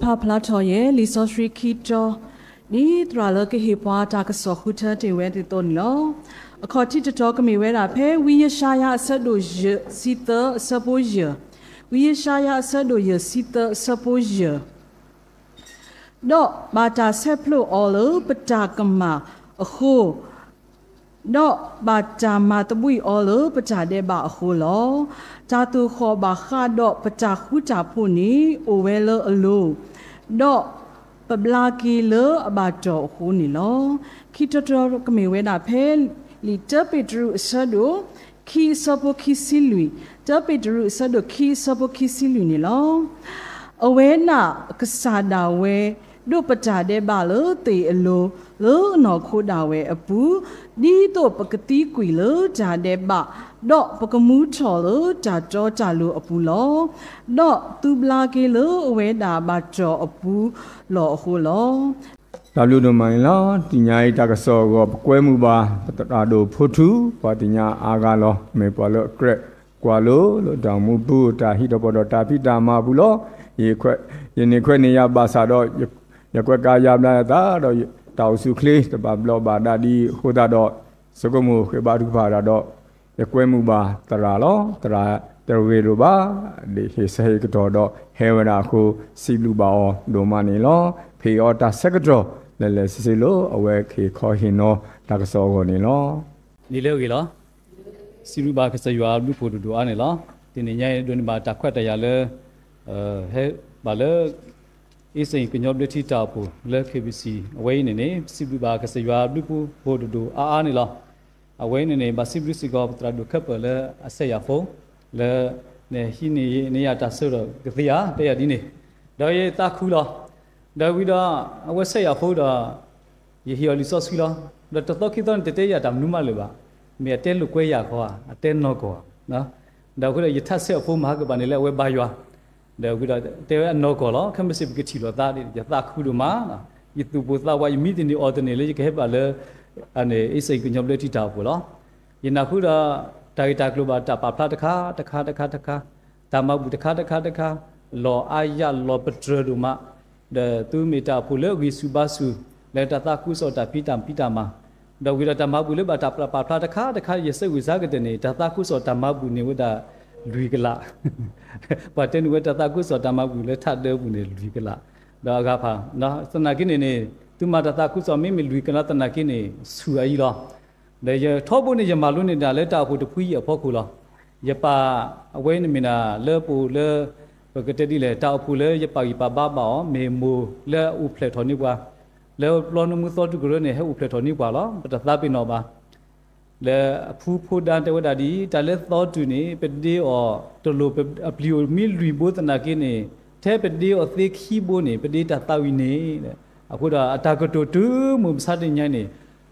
ပာ်ဖျါထီၣ်ယဲ လံာ်စီဆှံခံတီၤ, ဒ်သရၣ်လၢကဟ့ၣ်ပှၤတၢ်ကစီၣ်ဃုထၢတ့ၢ်ဝဲဒ်သိးန့ၣ်လီၤ. အခီၣ်ထံးတတီၤကမ့ၢ်ဝဲဒၣ်ဖဲ ဝံယၡါယၤအဆၢဒိၣ်ယဲၢ်ဆံသၢအဆၢဖိယဲၢ်, ဝံယၡါယၤအဆၢဒိၣ်ယဲၢ်ဆံသၢအဆၢဖိယဲၢ် ဒီးဘၣ်တၢ်ဆဲးဖျိးအီၤလၢပတၢ်ကမၣ်အဃိ, ဒီးဘၣ်တၢ်မၤသဘှံးအီၤလၢပတၢ်ဒဲးဘးအဃိလီၤ. တၢ်သိၣ်ဃီၣ်ဘၣ်ဃးဒီးပတၢ်ဃူတၢ်ဖိးန့ၣ် အိၣ်ဝဲလၢအလိၤ, ဒီးပဘျါက့ၤလၢအဘၣ်တီၢ်အဃိန့ၣ်လီၤ. ခံတီၤတီၤကမ့ၢ်ဝဲဒၣ်ဖဲ လံာ်တၢပ့းတရူးအဆၢဒိၣ် ခံအဆၢဖိခံဆံလွံၢ်, တၢပ့းတရူးအဆၢဒိၣ်ခံအဆၢဖိခံဆံလွံၢ်န့ၣ်လီၤ. အဝဲဒၣ်ကစၢ်ဒၣ်ဝဲ ဒိးပတၢ်ဒဲးဘးလၢသ့ၣ်အလိၤ လၢအနီၢ်ခိဒၣ်ဝဲအပူၤ, ဒ်သိးပကသံကွံာ်လၢတၢ်ဒဲးဘး, ဒီးပကမူထီၣ်လၢတၢ်တီတၢ်လိၤအပူၤလီၤ. ဒီးသုဘျါက့ၤလၢအဝဲဒၣ်ဘၣ်တီၢ်အပူၤလီၢ်အဃိလီၤ. တၢ်ဘျုးဒိၣ်မးန့ၣ်လီၤ. တနံၤညါအံၤတၢ်ကစီၣ်အဂီၢ် ပကွဲမုာ်ဘၣ် ပသရၣ်ဒိၣ်ဖိထူ ပှၤသ့ၣ်ညါအါဂၤလီၤ. မ့ၢ်ပှၤလၢအကြၢးကွၢ်လိလၢတၢ်အိၣ်မူပူၤ တၢ်ဟံးထီၣ်ပီၣ်ထီၣ်တၢ်ဖံးတၢ်မၤအပူၤလီၤ. ယန့ၢ်ခွဲးန့ၢ်ယၤဘၣ်ဆၣ်ဒီး ယကွဲးကယၤဘျါယသးဒီး တၢ်အိၣ်ဆူၣ်အိၣ်ချ့ တဘၣ်ဘျီးဘၣ်ဒါဒ်အဃိသတးဒီး ဆိကမိၣ်ဃ့ဘါထုကဖၣ်တၢ်ဒီး ယကွဲမုာ်ဘၣ်သရၣ်လီၤ. သရၣ်တဂ့ၤဒိၣ်ဘၣ် ဒ်ဟ့ၣ်ဆၢဟ့ၣ်ကတီၢ်ဒီးဟဲဝဲဒၣ်အဃိ စံးဘျုးဘၣ်အီၤဒိၣ်မးန့ၣ်လီၤ. ဖဲအီၤတၢ်ဆၢကတီၢ် လဲၤလဲၤဆ့ဆ့လၢအဝဲကဟ့ၣ်ခီဟ့ၣ်နီၤတၢ်ကစီၣ်အဂီၢ်န့ၣ်လီၤ. နံၤလၢအဂ့ၤလီၤ. စံးဘျုးဘၣ်ကစၢ်ယွၤအဘျုးဖှိၣ်ဒိၣ်ဒိၣ်အါန့ၣ်လီၤ. တနံၤညါအံၤဒိးန့ၢ်ဘၣ်တၢ်ခွဲးတၢ်ယာ်လၢ ဟဲဘၣ်လၢ အ့စ့ၣ်ကညီဘျၢထံတၢ်အိၣ်ဖှိၣ်လၢ ခ့ဘံၣ်စံၣ် အဝဲအံၤန့ၣ်န့ၣ် စံးဘျုးဘၣ်ကစၢ်ယွၤအဘျုးဖှိၣ်ဒိၣ်ဒိၣ်အါအါန့ၣ်လီၤ. အဝဲအံၤန့ၣ်န့ၣ် ဘၣ်စံးဘျုးစ့ၢ်ကီးပသရၣ်ဒိၣ်ခၢၣ်ပၢၢ်လၢအဆဲးယၤဖိ လၢ နဟံးန့ၢ်ယၤတၢ်ဆၢကတီၢ်ကသ့ဧါ တဲယၤဒ်န့ၣ် ဒီးယသးခုလီၤ. ဒီးဝံၤဒီး အဝဲဆဲးယၤဖိဒီး ယဟ့ၣ်အီၤလံာ်စီဆှံလီၤ. ဒီးတသီခံသီန့ၣ် တတဲယၤတၢ်မနုၤမးလၢၤဘၣ်. မ့ၢ်အတဲလိာ်ကွဲယၤခီဧါ အတဲနီၢ်ကီၢ်ဧါ. ဒီးအဃိဒီး ယထးဆဲးအဖိမၤဟါကပၤန့ၣ်လၢအဝဲဘါယွၤ ဒီးဝံၤဒီးတဲဝဲအနီၢ်ကီၢ်လီၤ. ခဲမုၢ်ဆ့ၣ်ပကထံၣ်လိာ်သး ယသးခုဒိၣ်မး, ယသူၣ်ပိၢ်သးဝး ယမံတန့ၢ်အီၣ်တန့ၢ်လၢယကဟဲဘၣ်လၢ အ့စ့ၣ်ကညီဘျၢထံတၢ်အိၣ်ဖှိၣ်လီၤ. ယနၢ်ဟူဒီး တၢ်ဂ့ၢ်တၢ်ကျိၤဘၣ်တၢ်ပာ်ဖျါတခါတခါတခါတခါ, တၢ်မၤဘူၣ်တခါတခါတခါ, လီၤအါယၣ်လီၤပတြၢၤဒိၣ်မး, ဒီးသုမ့ၢ်တၢ်အိၣ်ဖှိၣ်လၢအဂံၢ်ဆူၣ်ဘါဆူၣ် လၢတၢ်သးခုကစီၣ်တၢ်ဖံးတၢ်ဖံးတၢ်မၤ, ဒီးဝံၤဒီးတၢ်မၤဘူၣ်လၢဘၣ်တၢ်ပာ်ဖျါတခါတခါ ယဆၢဂ့ၤဆၢကတၢၢ်န့ၣ် တၢ်သးခုကစီၣ်တၢ်မၤဘူၣ်န့ၣ်ဝဲဒၣ်လွံၢ်ကလး ပှၤတဲန့ၢ်ဝဲတၢ်သးခုကစီၣ်တၢ်မၤဘူၣ်လၢထးဒၢပူၤန့ၣ်လွံၢ်ကလး, ဒီးအဂၤဖး, သနာ်က့န့ၣ်န့ၣ် သုမၤတၢ်သးခုကစီၣ်မ့မ့ၢ်လွံၢ်ကလးသနာ်က့န့ၣ် ဆူၣ်အအံၤလီၤ. ဒီးယထီဘိန့ၣ် ယမၤလိန့ၢ်ဒၣ်လၢတၢ်အိၣ်ဖှိၣ်တဖုအံၤအဖီခိၣ်လီၤ. ယပာ်အဝဲန့ၣ်မ့ၢ်ဒၣ်လၢပအိၣ်လၢ ပကတဲဒ်လဲၣ် တၢ်အိၣ်ဖှိၣ်လၢယပာ်ဂံၢ်ပာ်ဘါဘၣ်အီၤ မ့ၢ်မိၢ်လၢအအိၣ်ဖျဲၣ်ထီၣ်န့ၢ်ပှၤ လၢပျီနမူသီတူၢ်ကရၢန့ၣ် ဟဲအိၣ်ဖျဲၣ်ထီၣ်န့ၢ်ပှၤလီၤ. ပတသးပ့ၤနီၣ်ဘၣ် လၢအဖုဖိဒါတဲဝဲဒၣ်ဒ်အံၤ, တၢ်လၢသီတူၢ်န့ၣ် ပဒ့အီၤတလိၣ်အပျံၤအိၣ်မံလွံၢ်ဘိသနာ်က့န့ၣ်, ထဲပဒ့အီၤသ့ခံဘိန့ၣ် ပဒ့တၢ်သးဝံၣ်န့ၣ်, အဃိဒီးအတၢ်ကတိၤတုၤမုၢ်မဆါတနံၤညါန့ၣ်,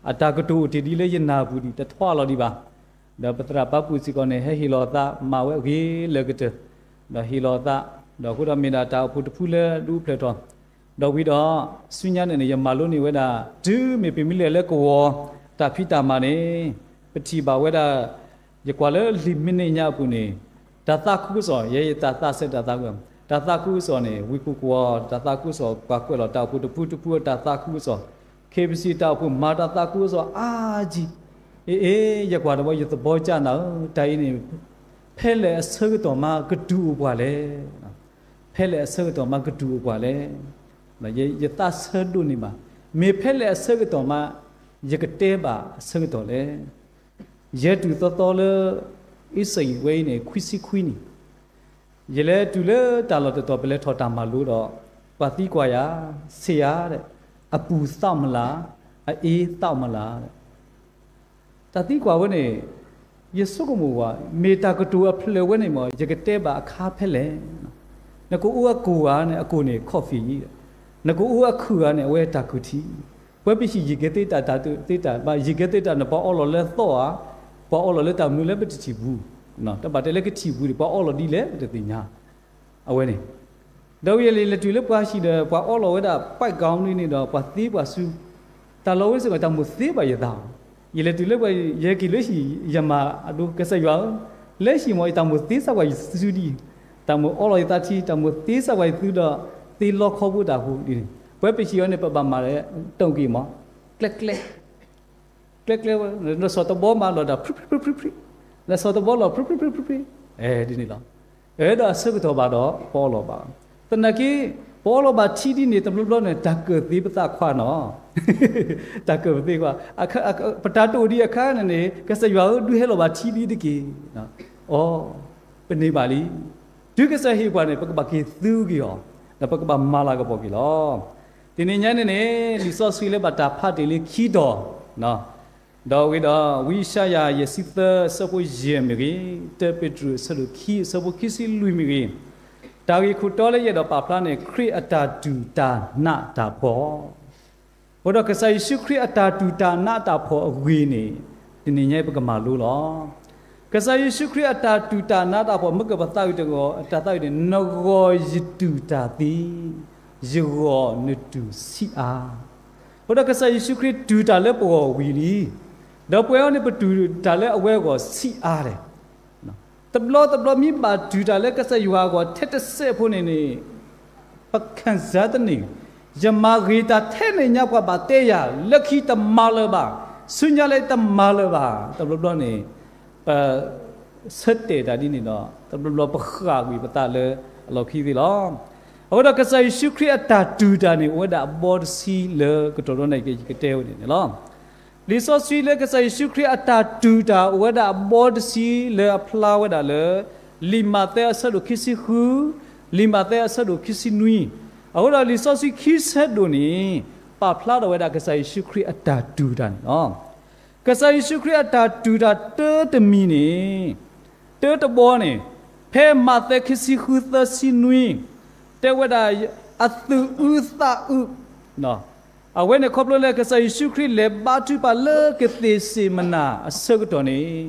အတၢ်ကတိၤအိၣ်တ့ၢ်ဒ်လၢယနၢ်ပူၤဒံး တထွါလီၤဒံးဘၣ်. ဒီးပသရၣ်ပၢ်ပူၣ်စ့ၢ်ကီးန့ၣ် ဟဲဟ့ၣ်လီၤအသးမၤဝဲအဂ့ၤလၢာ်ကတၢၢ်, ဒီးဟ့ၣ်လီၤအသး, ဒီးအဃိဒီးမ့ၢ်ဒၣ်တၢ်အိၣ်ဖှိၣ်တဖုလၢဒုးအိၣ်ဖျဲၣ်ထီၣ် ဒီးဝံၤဒီး ဆူညါန့ၣ်န့ၣ် ယမၤလိန့ၢ်ဝဲဒၣ် တုၤမ့ၢ်ပမ့ၢ်လဲၤလၢကဝီၤတၢ်ဖံးတၢ်မၤန့ၣ်, ပထံၣ်ဘၣ်ဝဲဒၣ်, ယကွၢ်လၢလံာ်မံးနံးညါအပူၤန့ၣ်, တၢ်သးခုကစီၣ် ယဲယတၢ်သးစဲတၢ်သးခု, တၢ်သးခုကစီၣ်န့ၣ် ဝ့ၢ်ခိၣ်ကဝီၤတၢ်သးခုကစီၣ် ပှၤကွဲးလီၤတၢ်အိၣ်ဖှိၣ်တဖုတဖုအတၢ်သးခုကစီၣ်, ခ့ပစံၣ်တၢ်အိၣ်ဖှိၣ် မၤတၢ်သးခုကစီၣ်အါကံ, အ့ အ့ ယကွၢ်တဘျီ ယသဘီကၢ်နၤဧၢ, တၢ်အံၤန့ၣ် ဖဲလဲၣ်အဆၢကတီၢ်မးကတုၤအိၣ်ပှၤလဲၣ်. ဖဲလဲၣ်အဆၢကတီၢ်မးကတုၤအိၣ်ပှၤလဲၣ်. ယသးဆၢဒိၣ်န့ၢ်ဘၣ်, မ့ၢ်ဖဲလဲၣ်အဆၢကတီၢ်မး ယကတဲဘၣ်အဆၢကတီၢ်လဲၣ်. ယဲတူၢ်သီသီလၢ အ့စ့ၣ်ဝဲအံၤန့ၣ် ခွံဆံခွံနံၣ်, ယလဲၤတုၤလၢတၢ်လီၢ်တတီၤ ပလဲၤထီၣ်တၢ်မၤလိဒီး ပှၤသံကွၢ်ယၤ, ဆ့ယၤ, အပူၤသးမလၤ, အအ့သးမလၤ တၢ်သံကွၢ်ဝဲန့ၣ်, ယဆိကမိၣ်ဝဲ, မ့ၢ်တၢ်ကတိၤအဖျၢၣ်ဝဲန့ၣ်မ့ၢ် ယကတဲဘၣ်အခါဖဲလဲၣ်. နကအိၣ်အကိၣ်ဧါန့ၣ် အကိၣ်န့ၣ် coffee, နကအိၣ်အခုၣ်ဧါန့ၣ် အဝဲတၢ်ခုၣ်ထံ, ပှၤပဟံၣ်ယံာ်ကဲသ့တၢ်တၢ်သ့တၢ်ဘၣ် ယံာ်ကဲသ့တၢ် နပှၤအီလီၤလၢသီဧါ, ပှၤအီလီၤလၢတၢ်မနုၤလၢပတထံၣ်ပူၤ, တဘၣ်တဲလၢကထံၣ်ပူၤန့ၣ် ပှၤအီလီၤဒ်လဲၣ် ပတသ့ၣ်ညါ အဝဲန့ၣ်, ဒီးဝံၤယလဲၤတုၤလၢပှၤဟံၣ်ဒီး ပှၤအီလီၤဝဲဒၣ် ပှၤကီန့ၣ်ဒီး ပှၤသ့ပှၤဆူ, တၢ်လီၢ်ဝဲစ့ၢ်ကီး တၢ်မိၣ်သ့ဘၣ်ယသး, ယလဲၤတုၤလၢပှၤ ယဟဲက့ၤလၢဟံၣ် ယမၤအဒိ ကစၢ်ယွၤဧၢ, လၢဟံၣ်မ့ၢ် ယတၢ်မိၣ်သ့စၢ်ပှၤယစုဒ်အံၤ, တၢ်မိၣ်အီလီၤယသးထံ တၢ်မိၣ်သ့စၢ်ပှၤယစုဒီး, သ့လီခီဖိတၢ်အဃိန့ၣ်, ပဝဲပဟံၣ်အီၤန့ၣ် ပဘၣ်မၤလၢ တုံက့ၤမး, ကျဲကျဲ, ကျဲကျဲဝဲ, လၢစီၤတဘီမၤလီၤတၢ် ဖြူဖြူဖြူဖြူဖြူ, လၢစီၤတဘီလီၤ ဖြူဖြူဖြူဖြူဖြူ, ဒ်န့ၣ်လီၤ. အဝဲဒၣ်အဆၢကတီၢ်ဘၣ်ဒီး ပအီလီၤဘၣ်, သနာ်က့ ပအီလီၤဘၣ်ထံဒ်န့ၣ် တဘျီဘျီန့ၣ် တၢ်ကၢၣ်သ့ပသးခွါနီၤ တၢ်ကၢၣ်ပသ့ခွါ, ပတၢ်တအိၣ်ဒံးအခါန့ၣ်န့ၣ် ကစၢ်ယွၤဧၢ ဒုးဟဲလီၤဘၣ်ထံဒ်တက့ၢ်. အီ, ပန့ၢ်ဘၣ်လံ. တုၤကစၢ်ဟ့ၣ်ပှၤန့ၣ် ပကဘၣ်က့ၤသူက့ၤအီၤ, ဒီးပကဘၣ်မၤလၤကပီၤက့ၤလီၤ. တနံၤညါန့ၣ်န့ၣ် လံာ်စီဆှံလၢဘၣ်တၢ်ဖးတ့ၢ်လံခံတီၤ, ဒီးဝံၤဒီး ဝံယၡါယၤ ယဲၢ်ဆံသၢ အဆၢဖိယဲၢ်မ့ၢ်ဂ့ၤ, တၢပ့းတရူး အဆၢဒိၣ်ခံ အဆၢဖိခံဆံလွံၢ်မ့ၢ်ဂ့ၤ, တၢ်ဂ့ၢ်ခိၣ်တီလၢယအဲၣ်ဒိးပာ်ဖျါန့ၣ် ခရံာ်အတၢ်တူၢ်တၢ်နးတၢ်ဖှီၣ် အဃိဒီးကစၢ်ယ့ၣ်ၡူးခရံာ်အတၢ်တူၢ်တၢ်နးတၢ်ဖှီၣ်အဂ့ၢ်န့ၣ် တနံၤညါပကမၤလိလီၤ. ကစၢ်ယ့ၣ်ၡူးခရံာ်အတၢ်တူၢ်တၢ်နးတၢ်ဖှီၣ် မ့ၢ်ကပသးဝံၣ်တဂီၤ တၢ်သးဝံၣ်န့ၣ် နဂီၢ်ယတူၢ်တၢ်သ့, ယဂီၢ်နတူၢ်ဆံးအါ. အဃိဒီးကစၢ်ယ့ၣ်ၡူးခရံာ်တူၢ်တၢ်လၢပဂီၢ်ဝံၤလံ, ဒီးပဝဲအံၤန့ၣ် ပတူၢ်တၢ်လၢအဝဲအဂီၢ်ဆံးအါလဲၣ် တဘျီတဘျီမ့ၢ်ဘၣ်တူၢ်တၢ်လၢကစၢ်ယွၤအဂီၢ်ထဲတစဲးဖိန့ၣ်န့ၣ်, ပခံစားတန့ၢ်, ယမၤဂ့ၤတၢ်ထဲန့ၣ်ညါ ပှၤဘၣ်တဲယၤ လၢခံတမၤလၢၤဘၣ်, ဆူညါလၢတမၤလၢၤဘၣ်, တဘျီဘျီန့ၣ် ပ ဆၢတဲာ်တၢ်ဒ်န့ၣ်ဒီး တဘျီဘျီပဃၣ်ကွံာ်ပသးလၢအလီၢ်ခံသ့လီၤ. အဃိဒီးကစၢ်ယ့ၣ်ၡူးခရံာ်အတၢ်တူၢ်တၢ်န့ၣ် အိၣ်ဝဲဒၣ်အဘီတဆံလၢကတီၢ်ဒီးန့ၣ် ယကတဲဝဲန့ၣ်န့ၣ်လီၤ. လံာ်စီဆှံလၢကစၢ်ယ့ၣ်ၡူးခရံာ်အတၢ်တူၢ်တၢ် အိၣ်ဝဲဒၣ်အဘီတဆံလၢအဖျါဝဲဒၣ်လၢ လံာ်မးသဲအဆၢဒိၣ်ခံဆံဃု, လံာ်မးသဲအဆၢဒိၣ်ခံဆံနွံ, အဃိဒီးလံာ်စီဆှံခံဆၢဒိၣ်န့ၣ် ပာ်ဖျါထီၣ်ဝဲဒၣ်ကစၢ်ယ့ၣ်ၡူးခရံာ်အတၢ်တူၢ်တၢ်န့ၣ်လီၤ. ကစၢ်ယ့ၣ်ၡူးခရံာ်အတၢ်တူၢ်တၢ်တၢတမံၤန့ၣ်, တၢတဘီန့ၣ်, ဖဲမးသဲခံဆံဃုသၢဆံနွံ, တဲဝဲဒၣ်အသူၣ်အုးသးအုး, အဝဲန့ၣ်ခီဖျိလၢကစၢ်ယ့ၣ်ၡူးခရံာ်လဲၤဘါထုကဖၣ်လၢကသ့ၣ်စ့ၣ်မနၤအဆၢကတီၢ်န့ၣ်,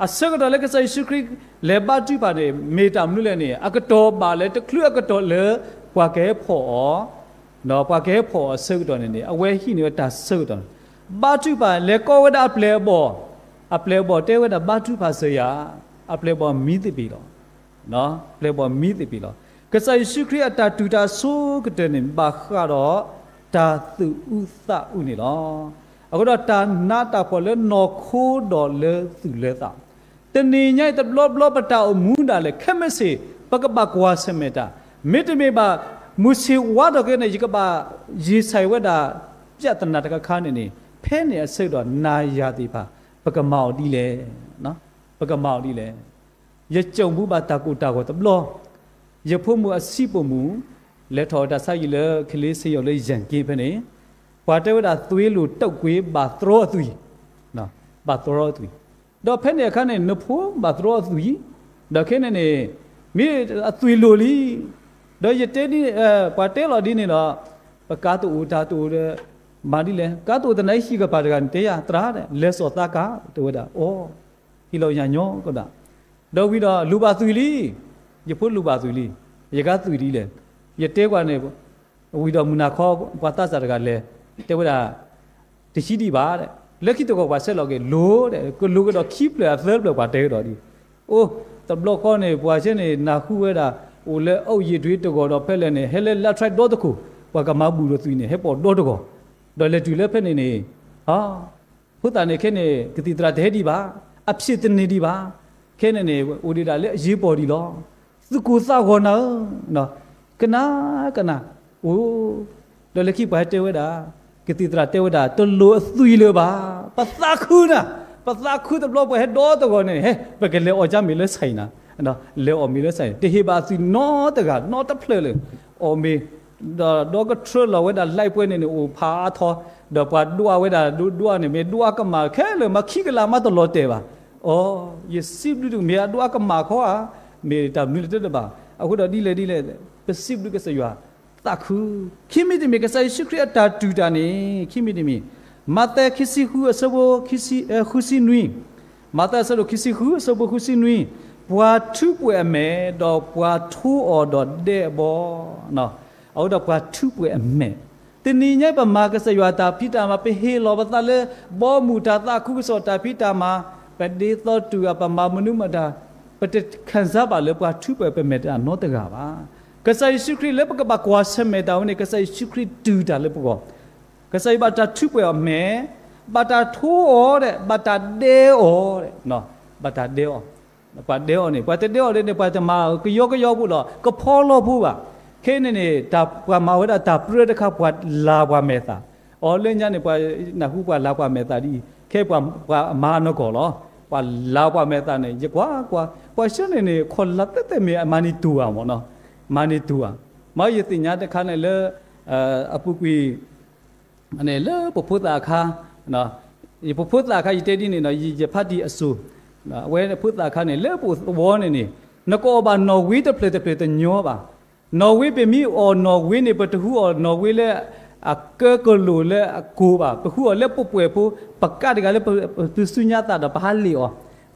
အဆၢကတီၢ်လၢကစၢ်ယ့ၣ်ၡူးခရံာ်လဲၤဘါထုကဖၣ်န့ၣ် မ့ၢ်တၢ်မနုၤလဲၣ်န့ၣ် အကတီၢ်ဘၣ်လၢတချုးအကတီၢ်လၢ ပှၤကဟဲဖီၣ်အီၤ ဒီးပှၤကဟဲဖီၣ်အီၤအဆၢကတီၢ်န့ၣ်န့ၣ် အဝဲဟံးန့ၢ်ဝဲတၢ်ဆၢကတီၢ်န့ၣ်, ဘါထုကဖၣ်လဲၤကိးဝဲဒၣ်အပျဲၢ်အဘီၣ်, အပျဲၢ်အဘီၣ်တဲဝဲဒၣ် ဘါထုကဖၣ်စၢၤယၤ, အပျဲၢ်အဘီၣ်မံသပ့ၤလီၤ. ပျဲၢ်အဘီၣ်မံသပ့ၤလီၤ. ကစၢ်ယ့ၣ်ၡူးခရံာ်အတၢ်တူၢ်တၢ်ဆိကတၢၢ်န့ၣ် ဘၣ်ဃးဒီးတၢ်သူၣ်အုးသးအုးန့ၣ်လီၤ. အဃိဒီးတၢ်နးတၢ်ဖှီၣ်လၢနီၢ်ခိဒီးလၢသူၣ်လၢသး တနံၤညါအံၤ တဘျီဘျီပတၢ်အိၣ်မူဒၣ်လဲာ် ခဲမုၢ်ဆ့ၣ် ပကဘၣ်ကွၢ်ဆၢၣ်မဲာ်တၢ်, မ့တမ့ၢ်ဘၣ် မုၢ်ဆ့ၣ်ဝါထီၣ်က့ၤန့ၣ် ယကဘၣ် ရင်ဆိုင် ဝဲဒၣ် ပြဿနာ တခါခါန့ၣ်န့ၣ် ဖဲန့ၣ်အဆၢကတီၢ် နၤယၤသ့ၣ်တဖၣ် ပကမၤအီၤဒ်လဲၣ်, ပကမၤအီၤဒ်လဲၣ်. ယကြုံဘူးဘၣ်တၢ်ကိၢ်တၢ်ဂီၤတဘျီ, ယဖိမုၣ်အဆံးပိာ်မုၣ် လဲၤထီၣ်တၢ်ဆါဟံၣ်လၢ ကလေးဆေးရုံ လၢယၣ်က့ဖဲန့ၣ်, ပှၤတဲဝဲဒၣ် သွေးလွန်တုပ်ကွေး ဘၣ်တြီအသွံၣ်, ဘၣ်တြီအသွံၣ်, ဒီးဖဲန့ၣ်အခါန့ၣ် နဖိဘၣ်တြီအသွံၣ်, ဒီးခဲန့ၣ်န့ၣ် မ့ၢ်အသွံၣ်လိၤလံ, ဒီးယတဲဒ် ပှၤတဲလီၤဒ်န့ၣ်ဒီး ပကါတအိၣ်တၢ်တအိၣ်ဒီး မၤဒ်လဲၣ်, ကါတအိၣ်သနာ်က့ ဟံၣ်ကပၤတဂၤန့ၣ် တဲယၤ သရၣ် လဲၤစိာ်သးကါ တဲဝဲဒၣ်, အိ ဟံၣ်လီၤညါညီကဒၣ်, ဒီးဝံၤဒီး လိၣ်ဘၣ်သွံၣ်လံ, ယဖိလိၣ်ဘၣ်သွံၣ်လံ, ယကါသွံၣ်ဒ်လဲၣ်, ယတဲကွၢ်န့ၣ် ဝံၤဒီးမုၢ်နၤခီ ပှၤသးစၢ်တဂၤလဲၤ, တဲဝဲဒၣ် တဟံးဒံးဘၣ်, လၢခံတဂီၤပှၤဆဲးလီၤက့ၤ လိၣ်, ကလိၣ်ကဒီးခံဖျၢၣ်အသၢဖျၢၣ် ပှၤတဲကဒီးဒ်, အိ, တဘျီဃီန့ၣ် ပှၤဆဲန့ၣ် နၢ်ဟူဝဲဒၣ် အိၣ်လၢအုတ်ရည်သွေးတဂီၤဒီးဖဲလဲၣ်န့ၣ် ဟဲလၢ လၢ truck ဒီတခိၣ်, ပှၤကမၤဘူၣ်ဒီးသွံၣ်န့ၣ် ဟဲပိာ်ဒီတဂီၤ, ဒီးလဲၤတုၤလၢဖဲန့ၣ်န့ၣ်, အဃိသတးန့ၣ် ခဲန့ၣ် ကသံၣ်သရၣ်တဟဲဒံးဘၣ်, အဖျ့တန့ၢ်ဒံးဘၣ်, ခဲန့ၣ်န့ၣ် အိၣ်ဒံးဒၣ်လၢအရေးပေါ်ဒံးလီၤ, သူၣ်ကိၢ်သးဂီၤနၤဧၢ, ကနၣ်, ကနၣ်, အိ, ဒီးလၢခံပှၤဟဲတဲဝဲဒၣ်, ကသံၣ်သရၣ်တဲဝဲဒၣ် တလိၣ်အသွံၣ်လၢၤဘၣ်, ပသးခုနၤ, ပသးခုတဘျီပှၤဟဲဒီတဂီၤန့ၣ် ဟဲ ပကလဲၤအီၣ်ကၢ်မ့ၤလၢ ဆိုင် နၤ, လဲၤအီၣ်မ့ၤလၢ ဆိုင် တဟ့ၣ်ဘၣ်သွံၣ်နီတဂၤ နီတဖျၢၣ်လၢၤ, အီၣ်မ့ၤ ဒီးဒီကထြၢလီၤဝဲဒၣ် light ပှဲၤန့ၣ်န့ၣ် အိၣ်ဖးအါထီ, ဒီးပှၤဒွးဝဲဒၣ် ဒိဒွးန့ၣ် မ့ၢ်ဒွးကမၣ်ခဲလၢာ် မၤခံကလးမးတလီၤတဲာ်ဘၣ်, အိ, ယစံးဘျုးဒုး မ့ၢ်အဒွးကမၣ်ခီဧါ, မ့ၢ်တၢ်မနုၤလၢတတဘၣ်, အဃိဒီးဒ်လဲၣ်ဒ်လဲၣ်, ပစံးဘျုးကစၢ်ယွၤ, သးခု, ခံမံၤတမံၤ ကစၢ်ယ့ၣ်ၡူးခရံာ်အတၢ်တူၢ်တၢ်န့ၣ် ခံမံၤတမံၤ, မးသဲခံဆံဃုအဆၢဖိ ဃုဆံနွံ, မးသဲအဆၢဒိၣ်ခံဆံဃုအဆၢဖိဃုဆံနွံ, ပှၤထူးပှဲၤအမဲာ် ဒီးပှၤထိအီၤဒီးဒဲအဘီ, အဃိဒီးပှၤထူးပှဲၤအမဲာ်, တနံၤညါပမၤကစၢ်ယွၤတၢ်ဖံးတၢ်မၤ ပဟ့ၣ်လီၤပသးလၢ ဘီမုၢ်တၢ်သးခုကစီၣ်တၢ်ဖံးတၢ်မၤ, ပဒ့သီတုၤအပမၤမနုၤမတၤ, ပတခံစားဘၣ်လၢပှၤထူးပှဲၤပမဲာ်တၢ်နီတဂၤဘၣ်. ကစၢ်ယ့ၣ်ၡူးခရံာ်လၢပကဘၣ်ကွၢ်ဆၢၣ်မဲာ်တၢ်ဝဲန့ၣ် ကစၢ်ယ့ၣ်ၡူးခရံာ်တူၢ်တၢ်လၢပဂီၢ်, ကစၢ်ယွၤဘၣ်တၢ်ထုးကွံာ်အီၤမဲာ်, ဘၣ်တၢ်ထိအီၤဒီး ဘၣ်တၢ်ဒဲအီၤ, ဘၣ်တၢ်ဒဲအီၤ, ပှၤဒဲအီၤန့ၣ် ပှၤတဒဲအီၤဒ်န့ၣ် ပှၤတမၤကယီကယီဖိလီၤ, ကဖီလီဖိဘၣ်. ခဲအံၤန့ၣ်န့ၣ် တၢ်ပှၤမၤဝဲဒၣ်တၢ်ပြၢတခါ ပှၤလၤပှၤမဲာ်သၣ်, အီၤလၢညါန့ၣ် ပှၤနၢ်ဟူပှၤလၤပှၤမဲာ်သၣ်ဒ်အံၤ, ခဲပှၤမၤနီၢ်ကီၢ်လီၤ, ပှၤလၤပှၤမဲာ်သၣ်န့ၣ် ယကွၢ်ကွၢ် ပှၤဆှၢန့ၣ်န့ၣ် ခီၣ်လၤသ့ၣ်သ့ၣ်မ့ၢ်အမၤန့ၢ်တူၢ်ဧါမ့ၢ်နီၤ, မၤန့ၢ်တူၢ်ဧါ. မ့ၢ်ယသ့ၣ်ညါတခါန့ၣ်လၢ အပူၤကွံာ် လၢပဖိသၣ်အခါ, ယပဖိသၣ်အခါ ယတဲဒ်န့ၣ်ဒီး ယဖးတံၢ်အစိၤ, အဝဲဖိသၣ်အခါန့ၣ် လၢပအိၣ်သဝီန့ၣ်န့ၣ် နကအီၣ်ဘၣ်နီၣ်ဝ့တဖျၢၣ်တဖျၢၣ်တညီဘၣ်. နီၣ်ဝ့ ပမ့ၢ်အီၣ်နီၣ်ဝ့န့ၣ် ပတဟူးအီၣ်နီၣ်ဝ့လၢ အကၢကလိာ်လၢအကိၤဘၣ်, ပဟူးအီၣ်လၢပပှဲၤဖိ, ပကးတဂၤလၢပသူၣ်စူညါသးဒီး ပဟးလ့ၣ်အီၤ,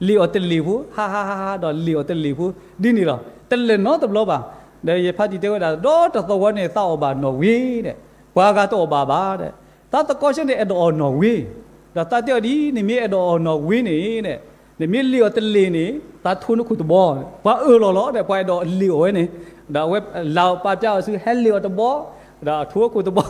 လ့ၣ်အီၤတလ့ၣ်ဖိ, ဟးဟးဟးဟးဒီးလ့ၣ်အီၤတလ့ၣ်ဖိ, ဒ်န့ၣ်လီၤ. တလဲၤနီတဘျီဘၣ်. ဒီးယဖးတံၢ်တဲဝဲဒၣ် ဒီတသဝီန့ၣ် သးအီၣ်ဘၣ်နီၣ်ဝ့ဒီး ပှၤဂၤတအီၣ်ဘၣ်ဘၣ်ဒီး သးသကိးဆၢန့ၣ် အဲၣ်ဒိးအီၣ်နီၣ်ဝ့, ဒီးသးတဲအီၤဒ်အံၤ နမ့ၢ်အဲၣ်ဒိးအီၣ်နီၣ်ဝ့န့ၣ်ဒီး နမ့ၢ်လ့ၣ်အီၤတလ့ၣ်န့ၣ် သးထိနခိၣ်တဘီ, ပှၤအၢၣ်လီၤလီၤဒီး ပှၤအဲၣ်ဒိးလ့ၣ်အီၤဝဲန့ၣ်, ဒီးအဝဲလၤအီၤပာ်ပျါအီၤဆူ ဟဲလ့ၣ်အီၤတဘီ, ဒီးအထိခိၣ်တဘီ,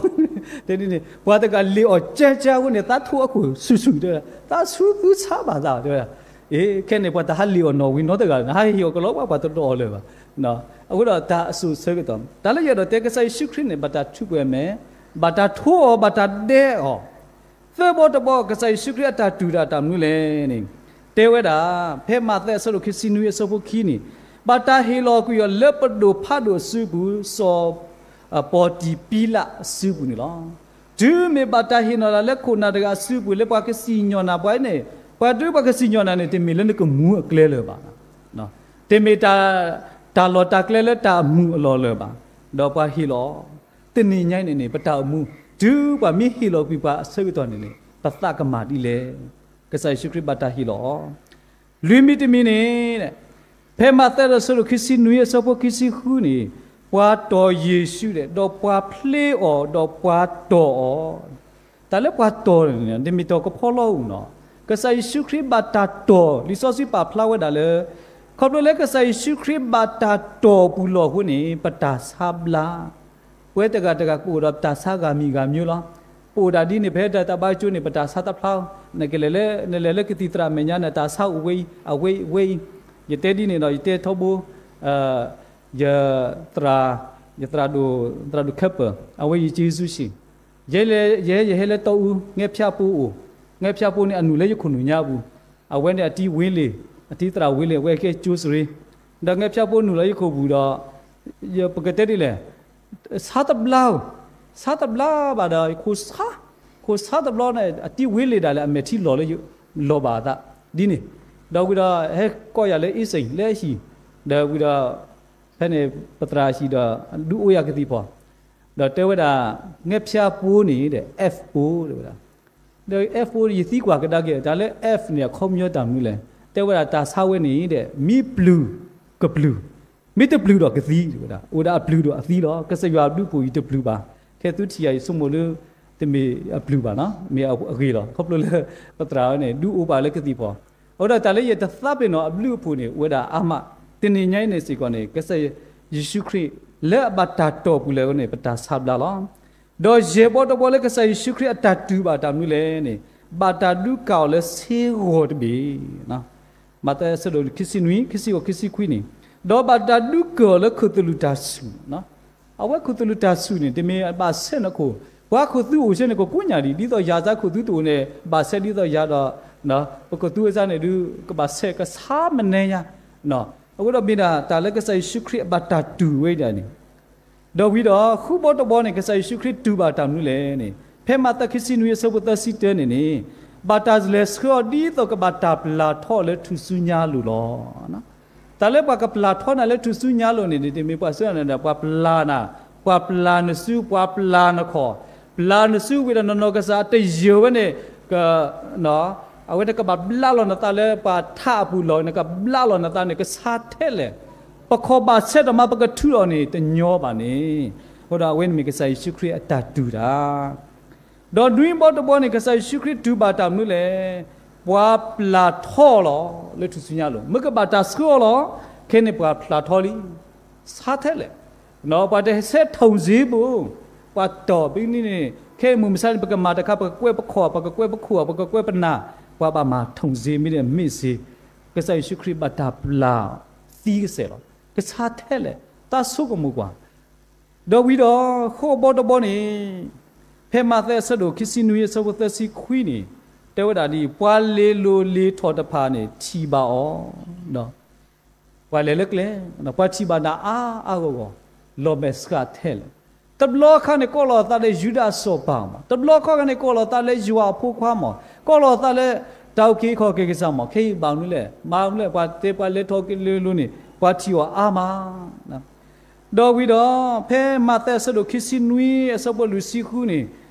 တဲဒ်န့ၣ် ပှၤတဂၤလ့ၣ်အီၤကၢကၢအဃိန့ၣ် သးထိအခိၣ်ဆူၣ်ဆူၣ်တဲဝဲဒၣ်, သးဆူသူဆါဘၣ်သးတဲဝဲဒၣ်. အ့ ခဲန့ၣ် ပှၤတဟးလ့ၣ်အီၤနီၣ်ဝ့နီတဂၤန့ၣ် ဟးဟ့ၣ်အီၤကလီပှၤ ပှၤတဒိးအီၤလၢၤဘၣ်. အဃိဒီးတၢ်အစိၣ်ဆၢကတီၢ် တၢ်လၢယအဲၣ်ဒိးတဲ ကစၢ်ယ့ၣ်ၡူးခရံာ်န့ၣ် ဘၣ်တၢ်ထုးကွံာ်အီၤမဲာ်, ဘၣ်တၢ်ထိအီၤ, ဘၣ်တၢ်ဒဲအီၤ. သၢဘီတဘီ ကစၢ်ယ့ၣ်ၡူးခရံာ်အတၢ်တူၢ်တၢ်တၢ်မနုၤလဲၣ်န့ၣ် တဲဝဲဒၣ် ဖဲမးသဲအဆၢဒိၣ်ခံဆံနွံအဆၢဖိခံန့ၣ်, ဘၣ်တၢ်ဟ့ၣ်လီၤကွံာ်အီၤလၢပဒိၣ်ဖးဒိၣ်အစုပူၤ စီၤ ပီၤတံၤပံလးအစုပူၤန့ၣ်လီၤ. တုၤမ့ၢ်ဘၣ်တၢ်ဟ့ၣ်နီၤလၢ်လၢခိၣ်နၢ်တဂၤအစုပူၤ လၢပှၤကစံၣ်ညီၣ်နၤပှၤန့ၣ်, ပှၤဒုးပှၤကစံၣ်ညီၣ်နၤန့ၣ် တမ့ၢ်လၢနကမူအကျဲလၢၤဘၣ်. တမ့ၢ်တၢ် တၢ်လီၢ်တၢ်ကျဲလၢတၢ်အမူးအလီၢ်လၢၤဘၣ်. ဒီးပှၤဟ့ၣ်လီၤ တနံၤညါအံၤန့ၣ်န့ၣ် ပတၢ်အိၣ်မူ တုၤပှၤမ့ၢ်ဟ့ၣ်လီၤကွံာ်ပှၤအဆၢကတီၢ်န့ၣ်န့ၣ် ပသးကမၤဒ်လဲၣ်. ကစၢ်ယ့ၣ်ၡူးခရံာ်ဘၣ်တၢ်ဟ့ၣ်လီၤအီၤ လွံၢ်မံၤတမံၤန့ၣ်, ဖဲမးသဲအဆၢဒိၣ်ခံဆံနွံအဆၢဖိခံဆံဃုန့ၣ်, ပှၤတီၢ်ယ့ၣ်ၡူးဒီး ဒီးပှၤဖျ့အီၤ ဒီးပှၤတီၢ်အီၤ. တၢ်လၢပှၤတီၢ်န့ၣ် တမ့ၢ်တီၢ်ကဖီလီအီၤနီၤ, ကစၢ်ယ့ၣ်ၡူးခရံာ်ဘၣ်တၢ်တီၢ် လံာ်စီဆှံပာ်ဖျါဝဲဒၣ်လၢ ခီဖျိလၢကစၢ်ယ့ၣ်ၡူးခရံာ်ဘၣ်တၢ်တီၢ်ပူၤလီၢ်အဃိန့ၣ် ပတၢ်ဆါဘျါ ပဝဲတဂၤတဂၤကအိၣ်ဒီးတၢ်ဆါဂၤမံၤဂၤမံၤလီၤ. ပအိၣ်ဒၣ်ဒ်န့ၣ် ပဟဲတၢ်ဘါကၠိန့ၣ် ပတၢ်ဆါတဖျါ, နကလဲၤလၢ နလဲၤလၢကသံၣ်သရၣ်မဲာ်ညါန့ၣ် တၢ်ဆါအိၣ်ဝဲအံၤ အဝဲအံၤ ဝဲအံၤ, ယတဲဒ်န့ၣ်ဒီး ယတဲထီဘိ ယသရၣ်, ယသရၣ်ဒိၣ်, သရၣ်ဒိၣ်ခဲပၢၢ် အဝဲယက့ၤဆူၣ်ဆံၣ်, ယဲ ယဟဲ ယဟဲလၢတီအူ ငဲဖၠါဖိအိၣ်, ငဲဖၠါဖိန့ၣ် အနုာ်လၢယခိၣ်နူာ်ညါပူၤ, အဝဲန့ၣ်အတံၤဝ့လ့ၣ်, အတံၤသရၣ်ဝ့လ့ၣ် အဝဲကဲကၠိစရ့, ဒီးငဲဖၠါဖိနုာ်လီၤယခိၣ်ပူၤဒီး ပကတဲဒ်လဲၣ် ဆါတဘျါဧိၤ, ဆါတဘျါဘၣ်ဒီး ခိၣ်ဆါ, ခိၣ်ဆါတဘျီန့ၣ် အတံၤဝ့လ့ၣ်ဒၣ်လဲာ် အမဲာ်ထံလီၤလၢ လီၤဘၣ်အသး ဒ်န့ၣ်, ဒီးဝံၤဒီး ဟဲကိးယၤလၢအ့စ့ၣ် လၢအဟံၣ်, ဒီးဝံၤဒီး ဖဲန့ၣ် ပသရၣ်ဟံၣ်ဒီး ဒုးအိၣ်ယၤကသံၣ်ဖီၣ်, ဒီးတဲဝဲဒၣ် ငဲဖၠါဖိန့ၣ်ဒီး F ဖိ တဲဝဲဒၣ်, ဒီး F ဖိ ယသံကွၢ်ကဒါက့ၤ တၢ်လၢ F န့ၣ် အခီပညီတၢ်မနုၤလဲၣ်, တဲဝဲဒၣ်တၢ်ဆါဝဲန့ၣ်ဒီး မ့ၢ်ပျုၢ် ကပျုၢ်, မ့ၢ်တပျုၢ်ဒီးကသံ တဲဝဲဒၣ်, အိၣ်ဒၣ်အပျုၢ်ဒီးအသံလီၤ. ကစၢ်ယွၤအဘျုးအဖှိၣ်အံၤတပျုၢ်ဘၣ်, ခဲသုထံၣ်ယၤအံၤ ဆိကမိၣ်လၢ တမ့ၢ်အပျုၢ်ဘၣ်နီၤ, မ့ၢ်အဂ့ၤလီၤ. ခီဖျိလၢ ပသရၣ်ဝဲန့ၣ် ဒုးအိၣ်ပာ်လၢကသံၣ်ဖီၣ်, အဃိဒီးတၢ်လၢယတသးပ့ၤနီၣ်အဘျုးအဖှိၣ်န့ၣ် အိၣ်ဝဲဒၣ်အါမး, တနံၤညါအံၤန့ၣ်စ့ၢ်ကီးန့ၣ် ကစၢ်ယ့ၣ်ၡူးခရံာ် လၢအဘၣ်တၢ်တီၢ်ပူၤလၢာ်ဝဲန့ၣ် ပတၢ်ဆါဘျါလီၤ. ဒီးယဲၢ်ဘီတဘီလၢကစၢ်ယ့ၣ်ၡူးခရံာ်အတၢ်တူၢ်ဘၣ်တၢ်မနုၤလဲၣ်န့ၣ်, ဘၣ်တၢ်ဒုးကၢ်အီၤလၢဆ့ဂီၤတဘ့ၣ်, မးသဲအဆၢဒိၣ်ခံဆံနွံ ခံဆံဂီၤ ခံဆံခွံန့ၣ်, ဒီးဘၣ်တၢ်ဒုးကၢၤအီၤလၢခိၣ်သလုးတၢ်ဆူၣ်, အဝဲခိၣ်သလုးတၢ်ဆူၣ်န့ၣ် တမ့ၢ်ဘၣ်ဆဲးနခိၣ်, ပှၤခိၣ်သူအအိၣ်ဆဲးန့ၣ် ကကိးညၣ်ဒံး ဒ်သိးယၤစ့ၢ်ခိၣ်သူတအိၣ်န့ၣ် ဘၣ်ဆဲးဒ်သိးယၤဒီး ပခိၣ်သူအစ့ၢ်န့ၣ်ဒုး ကဘၣ်ဆဲးကဆါမနဲညါ, အဃိဒီးမ့ၢ်ဒၣ်တၢ်လၢကစၢ်ယ့ၣ်ၡူးခရံာ်အဘၣ်တၢ်တူၢ်ဝဲဒၣ်န့ၣ်, ဒီးဝံၤဒီး ဃုဘီတဘီန့ၣ် ကစၢ်ယ့ၣ်ၡူးခရံာ်တူၢ်ဘၣ်တၢ်မနုၤလဲၣ်န့ၣ်, ဖဲမးသဲခံဆံနွံအဆၢဖိသၢဆံတၢန့ၣ်န့ၣ်, ဘၣ်တၢ်လဲၤဆှၢအီၤဒ်သိးကဘၣ်တၢ်ပျၢ်ထီအီၤလၢထူၣ်စုညါအလိၤလီၤ. တၢ်လၢပှၤကပျၢ်ထီနၤလၢထူၣ်စုညါအလိၤန့ၣ် တမ့ၢ်ပှၤဆှၢနၤဒီး ပှၤပျၢ်နၤ, ပှၤပျၢ်နစု ပှၤပျၢ်နခီၣ်, ပျၢ်နစုဝံၤဒီးနီၢ်နီၢ်ကစၢ်အတယၢၢ်ဝဲန့ၣ် က အဝဲန့ၣ်ကဘၣ်ဘျးလီၤနသးလၢပှၤထးအပူၤလီၤ, နကဘျးလီၤနသးန့ၣ် ကဆါထဲလဲၣ်, ပခီၣ်ဘၣ်ဆဲးဒီးမး ပကထုးအီၤန့ၣ် တညီဘၣ်န့ၣ်, အဃိဒီးအဝဲန့ၣ်မ့ၢ်ကစၢ်ယ့ၣ်ၡူးခရံာ်အတၢ်တူၢ်တၢ် ဒီးနွံဘီတဘီန့ၣ် ကစၢ်ယ့ၣ်ၡူးခရံာ်တူၢ်ဘၣ်တၢ်မနုၤလဲၣ်, ပှၤပျၢ်ထီအီၤလီၤ လၢထူၣ်စုညါအလိၤ, မ့ၢ်ကဘၣ်တၢ်ဆှၢအီၤလီၤ, ခဲန့ၣ်ပှၤပျၢ်ထီလံ, ဆါထဲလဲၣ်, ပှၤတဟဲဆဲးထိၣ်စ့ဘိ, ပှၤတီၢ်ပနံၤန့ၣ် ခဲအံၤမုၢ်မဆါန့ၣ် ပကမၤတခါ ပကကွဲးပခီၣ်, ပကကွဲးပခိၣ်, ပကကွဲးပနၢ်, ပှၤဘၣ်မၤထိၣ်စ့မ့ၢ်ဒ်မ့ၢ်စ့, ကစၢ်ယ့ၣ်ၡူးခရံာ်ဘၣ်တၢ်ပျၢ်သံကစဲာ်လီၤ. ကဆါထဲလဲၣ်, သးဆိကမိၣ်ကွၢ် ဒီးဝံၤဒီး ဃိးဘီတဘီန့ၣ်, ဖဲမးသဲအဆၢဒိၣ်ခံဆံနွံအဆၢဖိသၢဆံခွံန့ၣ်, တဲဝဲဒၣ်ဒ်အံၤ, ပှၤလ့ၤလိၤလ့ၤထီၣ်တဖၣ်န့ၣ် ထံၣ်ဘၣ်အီၤ, ပှၤလဲၤလၢကျဲ, ပှၤထံၣ်ဘၣ်နၤအါအါဂီၢ်ဂီၢ်, လီၤမဲာ်ဆှးထဲလဲၣ်. တဘျီခါန့ၣ် ကိးလီၤသးလၢယူဒၤစီၤပၤမး, တဘျီခါန့ၣ် ကိးလီၤသးလၢယွၤအဖိခွါမး, ကိးလီၤသးလၢ တၢ်အုၣ်က့ၤခီၣ်က့ၤကစၢ်မး, ခဲအံၤဘၣ်မနုၤလဲၣ်, မၤမနုၤလဲၣ်, ပှၤတဲပှၤလဲၤထီၣ်က့ၤလ့ၤလိၤန့ၣ် ပှၤထံၣ်အီၤအါမး ဒီးဝံၤဒီး ဖဲမးသဲအဆၢဒိၣ်ခံဆံနွံအဆၢဖိလွံၢ်ဆံဃုန့ၣ်,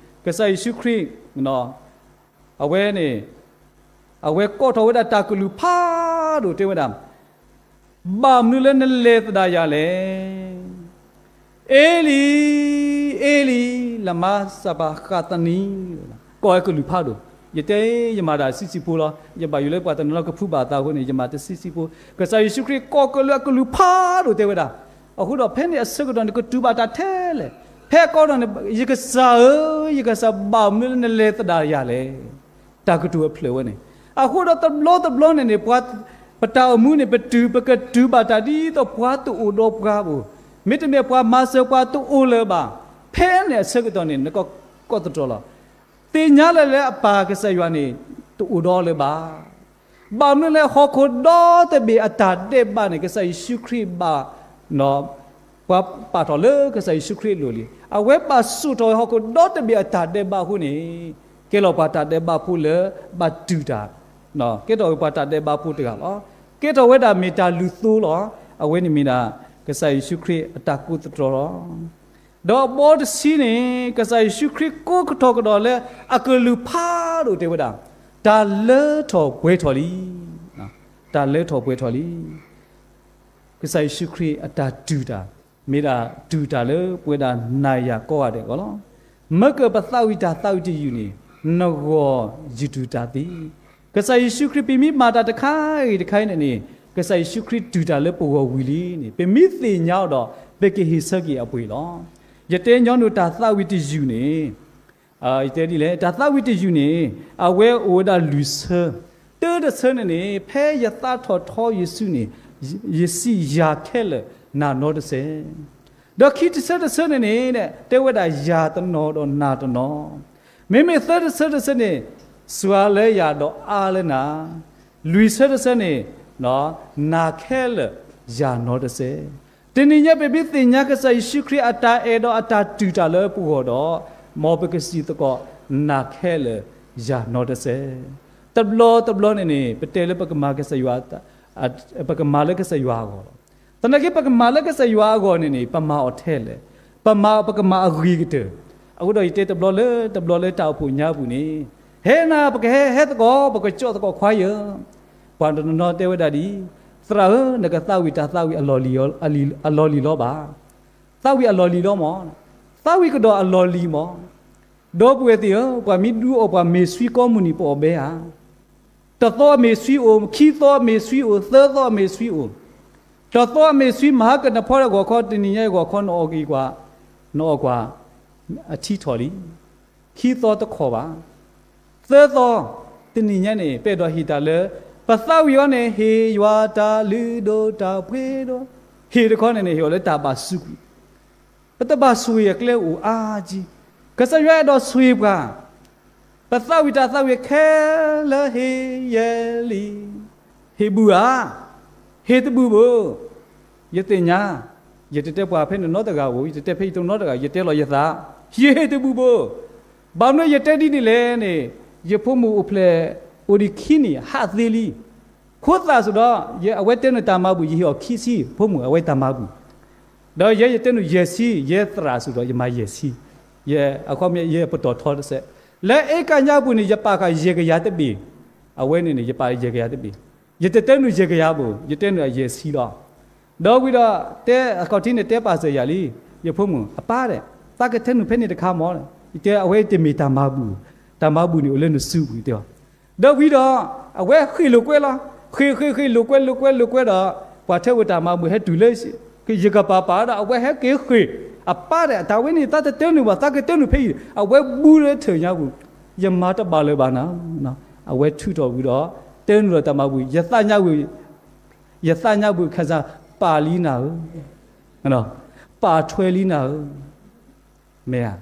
ကစၢ်ယ့ၣ်ၡူးခရံာ် အဝဲန့ၣ် အဝဲကိးထီၣ်ဝဲဒၣ်တၢ်ကလုၢ်ဖးဒိၣ်တဲဝဲဒၣ်, ဘၣ်မနုၤလၢနလဲၤသဒၣ်ယၤလဲၣ်. အ့လံ, အ့လံ, လမၤစၤဘၤဃးသနံ, ကိးဝဲကလုၢ်ဖးဒိၣ်, ယတဲယမၤတၢ်ဆံးဆံးဖိလီၤ, ယဘၣ်ယိၣ်လၢပှၤတနီၤနီၤကဖုးဘၣ်သးအဃိန့ၣ် ယမၤတဆံးဆံးဖိ, ကစၢ်ယ့ၣ်ၡူးခရံာ်ကိးကလုၢ်အကလုၢ်ဖးဒိၣ်တဲဝဲဒၣ်, အဃိဒီးဖဲန့ၣ်အဆၢကတီၢ်န့ၣ် ကတုၤဘၣ်တၢ်ထဲလဲၣ်, ဖဲအကိးထီၣ်န့ၣ် ယကစၢ်ဧၢ, ယကစၢ် ဘၣ်မနုၤလၢနလဲၤသဒၣ်ယၤလဲၣ်. တၢ်ကတိၤအဖျၢၣ်ဝဲန့ၣ်, အဃိဒီးတဘျီတဘျီန့ၣ်န့ၣ် ပှၤ ပတၢ်အိၣ်မူန့ၣ် ပတုၤ ပကတုၤဘၣ်တၢ်ဒ်သိးပှၤတအိၣ်ဒီးပှၤဘၣ်, မ့တမ့ၢ်ပှၤမၤစၢၤပှၤတအိၣ်လၢၤဘၣ်, ဖဲန့ၣ်အဆၢကတီၢ်န့ၣ် နကကိးသတြီၤလီၤ. သ့ၣ်ညါလၢလၢအပၢ်ကစၢ်ယွၤန့ၣ် တအိၣ်ဒီးလၢၤဘၣ်. ဘၣ်မနုၤလဲၣ်ဟီၣ်ခိၣ်ဒီတဘ့ၣ်အတၢ်ဒဲးဘးန့ၣ် ကစၢ်ယ့ၣ်ၡူးခရံာ်ဘၣ် ပှၤပာ်ထီၣ်လၢကစၢ်ယ့ၣ်ၡူးခရံာ်အလိၤလံ. အဝဲဘၣ်စိာ်ထီၣ်ဟီၣ်ခိၣ်ဒီတဘ့ၣ်အတၢ်ဒဲးဘးအဃိန့ၣ်, ကဲလီၤပှၤတၢ်ဒဲးဘးဖိလၢဘၣ်တုာ်တၢ်, ကဲထီၣ်ဝဲပှၤတၢ်ဒဲးဘးဖိတဂၤလီၤ. ကဲထီၣ်ဝဲဒၣ်မ့ၢ်တၢ်လုၢ်သိလီၤ. အဝဲန့ၣ်မ့ၢ်ဒၣ် ကစၢ်ယ့ၣ်ၡူးခရံာ်အတၢ်ကိးသတြီၤလီၤ. ဒီးအဘီတဆံန့ၣ် ကစၢ်ယ့ၣ်ၡူးခရံာ်ကိးကထီၣ်ကဒီးလၢအကလုၢ်ဖးဒိၣ်တဲဝဲဒၣ်, တၢ်လၢထီၣ်ပှဲၤထီၣ်လံ. တၢ်လၢထီၣ်ပှဲၤထီၣ်လံ. ကစၢ်ယ့ၣ်ၡူးခရံာ်အတၢ်တုာ်တၢ်, မ့ၢ်ဒၣ်တုာ်တၢ်လၢပဝဲဒၣ်နၤယၤကိးဂၤဒဲးအဂီၢ်လီၤ. မ့ၢ်ကပသးဝံၣ်တၢ်သးဝံၣ်တယုၢ်န့ၣ်, နဂီၢ်ယတုာ်တၢ်သ့. ကစၢ်ယ့ၣ်ၡူးခရံာ် ပမ့ၢ်မၤတၢ်တခါဂ့ၤတခါအံၤန့ၣ်န့ၣ်, ကစၢ်ယ့ၣ်ၡူးခရံာ်တုာ်တၢ်လၢပဂီၢ်ဝံၤလံန့ၣ် ပမ့ၢ်သ့ၣ်ညါအီၤဒီး ပကဟ့ၣ်ဆၢက့ၤအပှ့ၤလီၤ. ယတဲညီနုၢ်တၢ်သးဝံၣ်တယုၢ်န့ၣ် ယတဲဒ်လဲၣ်, တၢ်သးဝံၣ်တယုၢ်န့ၣ် အဝဲအိၣ်ဝဲဒၣ်လွံၢ်ဆၢ, တၢတဆၢန့ၣ်န့ၣ် ဖဲယသးထီၣ်ထီယစုန့ၣ်, ယစံးယၤခဲလၢာ်နၤနီတစဲး, ဒီးခံတဆၢတဆၢန့ၣ်န့ၣ် တဲဝဲဒၣ်ယၤတနီၤဒီးနၤတနီၤ, မ့မ့ၢ်သၢတဆၢတဆၢန့ၣ် စှၤလၢယၤဒီးအါလၢနၤ, လွံၢ်ဆၢတဆၢန့ၣ် နၤခဲလၢာ်ယၤနီတစဲး. တနံၤညါပမ့ၢ်သ့ၣ်ညါကစၢ်ယ့ၣ်ၡူးခရံာ်အတၢ်အဲၣ်ဒီးအတၢ်တုာ်တၢ်လၢပဂီၢ်ဒီး, မ်ပကစံးသကိး နၤခဲလၢာ်ယၤနီတစဲး. တဘျီတဘျီန့ၣ်န့ၣ် ပတဲလၢပကမၤကစၢ်ယွၤ, ပကမၤလၢကစၢ်ယွၤအဂီၢ်လီၤ. သနာ်က့ပကမၤလၢကစၢ်ယွၤအဂီၢ်န့ၣ်န့ၣ် ပမၤအီၤထဲလဲၣ်, ပမၤ ပကမၤအဂ့ၤကတၢၢ်. အဃိဒီးယတဲတဘျီလၢတဘျီလၢတၢ်အိၣ်ဖှိၣ်ညါပူၤန့ၣ်, ဟဲနၤ ပကဟဲဟဲသကိး ပကကၠီၣ်သကိးခွါယၢ်. ပှၤတနီၤနီၤတဲဝဲဒၣ်ဒ်အံၤ, သရၣ်ဧၢ, နကသးဝံၣ်တၢ်သးဝံၣ်အလီၢ်လံၤလီၤဘၣ်. သးဝံၣ်အလီၢ်လံၤလီၤမး, သးဝံၣ်ကဒီးအလီၢ်လံၤမး. ဒီပုၢ်ဝဲၢ်သ့ၣ်ဧၢ, ပှၤမ့ၢ်ဒုးအီၣ်ပှၤမ့ၢ်ဆှံကိးမုၢ်နံၤ ပအီၣ်ဘဲဧါ. တသီအမ့ၢ်ဆှံအိၣ်, ခံသီအမ့ၢ်ဆှံအိၣ်, သၢသီအမ့ၢ်ဆှံအိၣ်, တသီအမ့ၢ်ဆှံ မဟါကနဖီတၢ်ဂီၤခီ တနံၤညါအဂီၤခီ နအီၣ်ကွၢ်, နအီၣ်ကွၢ်, အထံထီၣ်လံ. ခံသီတခီၣ်ဘၣ်. သၢသီ, တနံၤညါန့ၣ် ပအဲၣ်ဒိးဟ့ၣ်တၢ်လၢ ပသးဝံၣ်အီၤန့ၣ် ဟ့ၣ်ယွၤတၢ်လုၢ်ဒိၣ်တၢ်ပှ့ၤဒိၣ်, ဟ့ၣ်တခီန့ၣ်န့ၣ် ဟ့ၣ်အီၤလၢတၢ်ဘၣ်စူးကွံာ်, ပတဘၣ်ဆိၣ်ဂ့ၤအကျဲအိၣ်အါကံ. ကစၢ်ယွၤအဲၣ်ဒိးဆိၣ်ဂ့ၤပှၤ, ပသးဝံၣ်တၢ်သးဝံၣ်ခဲလၢာ်ဟ့ၣ်ယဲလံ. ဟ့ၣ်ဘူၣ်ဧါ, ဟ့ၣ်တဘူၣ်ဘၣ်. ယသ့ၣ်ညါ, ယတတဲပှၤဖဲန့ၣ်နီတဂၤဧိၤ, ယတတဲဖဲယတနီတဂၤ, ယတဲလီၤယသး, ယဟ့ၣ်တဘူၣ်ဘၣ်. ဘၣ်မနုၤယတဲဒ်န့ၣ်လဲၣ်န့ၣ်, ယဖိမုၣ်အိၣ်ဖျဲၣ်အိၣ်ဒံးခံနံၣ် ဟးသ့လံ. ခိသၣ်စ့ၢ်ဒီး အဝဲတဲနုာ်တၢ်မၤဘူၣ် ယဟ့ၣ်အီၤခံဆံ, ဖိမုၣ်အဝဲတၢ်မၤဘူၣ်, ဒီးယဲယတဲနုာ်ယဲၢ်ဆံ, ယဲသရၣ်စ့ၢ်ဒီး ယမၤယဲၢ်ဆံ, ယဲအခီပညီ ယဲပတီၢ်ထီတစဲး, လၢအ့ကညါပူၤန့ၣ် ယပာ်ဃာ်ယဲၢ်ကယၤတဘ့ၣ်, အဝဲန့ၣ်န့ၣ် ယပာ်ယဲၢ်ကယၤတဘ့ၣ်, ယတတဲနုာ်ယဲၢ်ကယၤဘၣ်, ယတဲနုာ်အယဲၢ်ဆံလီၤ. ဒီးဝံၤဒီး တဲအခီၣ်ထံးန့ၣ် တဲပာ်စၢၤယၤလံ, ယဖိမုၣ်အပၢ်ဒဲး, သးကတဲနုာ်ဖဲန့ၣ်တခါမး, ယတဲအဝဲတမ့ၢ်တၢ်မၤဘူၣ်, တၢ်မၤဘူၣ်န့ၣ်အိၣ်လၢနစုပူၤတဲအီၤ. ဒီးဝံၤဒီး အဝဲဃ့ၢ်လိာ်ကွဲလီၤ, ဃ့ၢ်ဃ့ၢ်ဃ့ၢ်လိာ်ကွဲလိာ်ကွဲလိာ်ကွဲဒီး ပှၤထၢဝဲတၢ်မၤဘူၣ်ဟဲတုၤလၢ ယကပၤပာ်ဒီး အဝဲဟဲက့ၤဃ့ၢ်, အပၢ်ဒီး တၢ်ဝဲန့ၣ် သးတတဲနုာ်ဘၣ်, သးကတဲနုာ်ဖဲအံၤ, အဝဲဘူးလၢထၢၣ်ညါပူၤ, ယမၤတဘၣ်လၢၤဘၣ်နၤ, အဝဲထုးထီၣ်ဝံၤဒီး တဲနုာ်လီၤတၢ်မၤပူၤ, ယသးညါဝံၤ, ယသးညါပူၤခါစၢ် ပာ်လံနၤဧၢ, ပာ်ထွဲလံနၤဧၢ, မ့ၢ်ဧါ.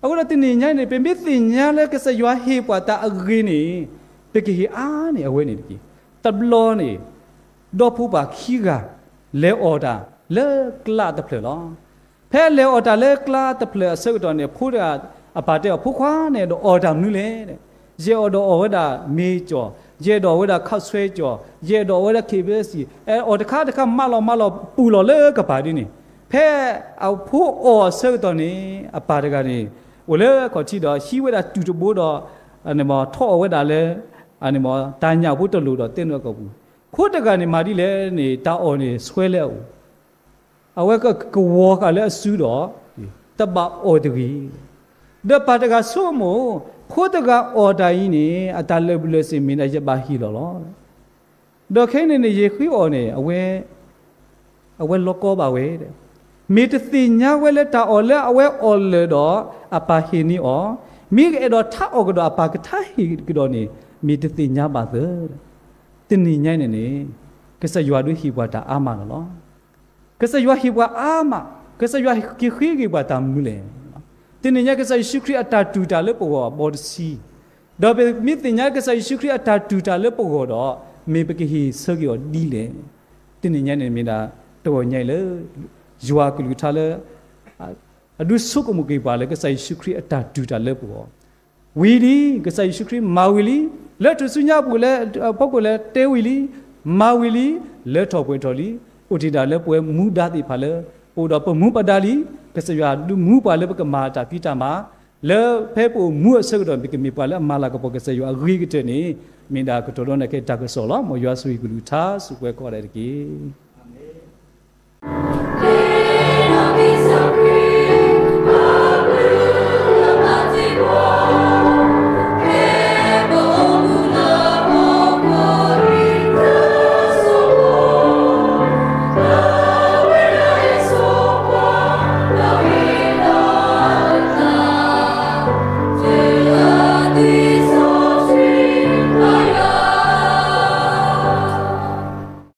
အဃိဒီးတနံၤညါန့ၣ် ပမ့ၢ်သ့ၣ်ညါလၢကစၢ်ယွၤဟ့ၣ်ပှၤတၢ်အဂ့ၤန့ၣ်, ပကဟ့ၣ်အါန့ၢ်အဝဲန့ၣ်တက့ၢ်. တဘျီန့ၣ် ဒီဖိပှၤခံဂၤ လဲၤအီၣ်တၢ်လၢကျါတဖျၢၣ်လီၤ. ဖဲလဲၤအီၣ်တၢ်လၢကျါတဖျၢၣ်အဆၢကတီၢ်န့ၣ် ဖိတဂၤ အပၢ်တဲအီၤ, ဖိခွါန့ၣ် ဒီးအီၣ်တၢ်မနုၤလဲၣ်. ယအဲၣ်ဒိးအီၣ်ဝဲဒၣ်မ့ၤကၠီၣ်, ယအဲၣ်ဒိးအီၣ်ဝဲဒၣ်ခီးဆွဲကၠီၣ်, ယအဲၣ်ဒိးအီၣ်ဝဲဒၣ် K F C, အီၣ်တခါတခါ မးလီၤမးလီၤ ပူၤလီၤလၢကပၤဒ်န့ၣ်, ဖဲအဖိအီၣ်အဆၢကတီၢ်န့ၣ် အပၢ်တဂၤန့ၣ် အိၣ်လၢခီၣ်ထံးဒီး ဟံးဝဲဒၣ်တူၢ်တဘိဒီး ထီၣ်အီၣ်ဝဲဒၣ်လၢ တၢ်ညၣ်ဖိတလိၣ်ဒီးတဲနုာ်အကီၢ်ပူၤ, ဖိတဂၤန့ၣ်မၤဒ်လဲၣ်န့ၣ် တၢ်အီၣ်န့ၣ်ဆွဲလၢအအိၣ်, အဝဲကကဝီၤဃာ်လၢအစုဒီး တဘၣ်အီၣ်တဂ့ၤ. ဒီးပၢ်တဂၤဆိကမိၣ်, ဖိတဂၤအီၣ်တၢ်အံၤန့ၣ် အတၢ်လၢာ်ဘူၣ်လၢာ်စ့ၢ်မ့ၢ်ဒၣ်ယဘၣ်ဟ့ၣ်လီၤလီၤ. ဒီးခဲအံၤန့ၣ်န့ၣ် ယဃ့အီၣ်န့ၣ် အဝဲ အဝဲလီၤကီဘၣ်ဝဲ, မ့ၢ်တသ့ၣ်ညါဝဲလၢတၢ်အီၣ်လၢအဝဲအီၣ်လၢာ်ဒီး အပၢ်ဟ့ၣ်န့ၢ်အီၤ, မ့ၢ်အဲၣ်ဒိးထါအီၣ်ကဒီးအပၢ်ကထါဟ့ၣ်ကဒီးန့ၣ် မ့ၢ်တသ့ၣ်ညါဘၣ်သၢ. တနံၤညါအံၤန့ၣ်န့ၣ် ကစၢ်ယွၤဒုးဟ့ၣ်ပှၤတၢ်အါမးလီၤလီၤ. ကစၢ်ယွၤဟ့ၣ်ပှၤအါမး, ကစၢ်ယွၤက့ၤဃ့က့ၤပှၤတၢ်မနုၤလဲၣ်. တနံၤညါကစၢ်ယ့ၣ်ၡူးခရံာ်အတၢ်တူၢ်တၢ်လၢပဂီၢ်အဘီတဆံ, ဒီးပမ့ၢ်သ့ၣ်ညါကစၢ်ယ့ၣ်ၡူးခရံာ်အတၢ်တူၢ်တၢ်လၢပဂီၢ်ဒီး မ့ၢ်ပကဟ့ၣ်ဆၢက့ၤအီၤဒ်လဲၣ်. တနံၤညါန့ၣ်မ့ၢ်ဒၣ် တဂီၢ်ညါအံၤလၢ ယွၤကလုၢ်ကထါလၢ အဒုးဆိကမိၣ်က့ၤပှၤလၢကစၢ်ယ့ၣ်ၡူးခရံာ်အတၢ်တူၢ်တၢ်လၢပဂီၢ် ဝံၤလံ, ကစၢ်ယ့ၣ်ၡူးခရံာ်မၤဝံၤလံ, လၢထူၣ်စုညါအပူၤလၢ အဖီခိၣ်လၢတဲဝံၤလံ, မၤဝံၤလံ, လၢထီၣ်ပှဲၤထီၣ်လံ, အိၣ်တ့ၢ်ဒၣ်လၢပဝဲမူဒါသ့ၣ်တဖၣ်လၢ ပအိၣ်ဒီးပမူပဒါလံ, ကစၢ်ယွၤဒုးမူပှၤလၢပကမၤတၢ်ဖံးတၢ်မၤ, လၢဖဲပအိၣ်မူအဆၢကတီၢ် ပကမ့ၢ်ပှၤလၢအမၤလၤကပီၤကစၢ်ယွၤအဂ့ၤကတၢၢ်န့ၣ် မ့ၢ်ဒၣ်ကတီၢ်ဒီးနၤခဲတၢ်ကစီၣ်လီၤ. မ်ယွၤဆိၣ်ဂ့ၤကလုၢ်ကထါ စူးပှဲၤကိးဂၤဒဲးတက့ၢ်.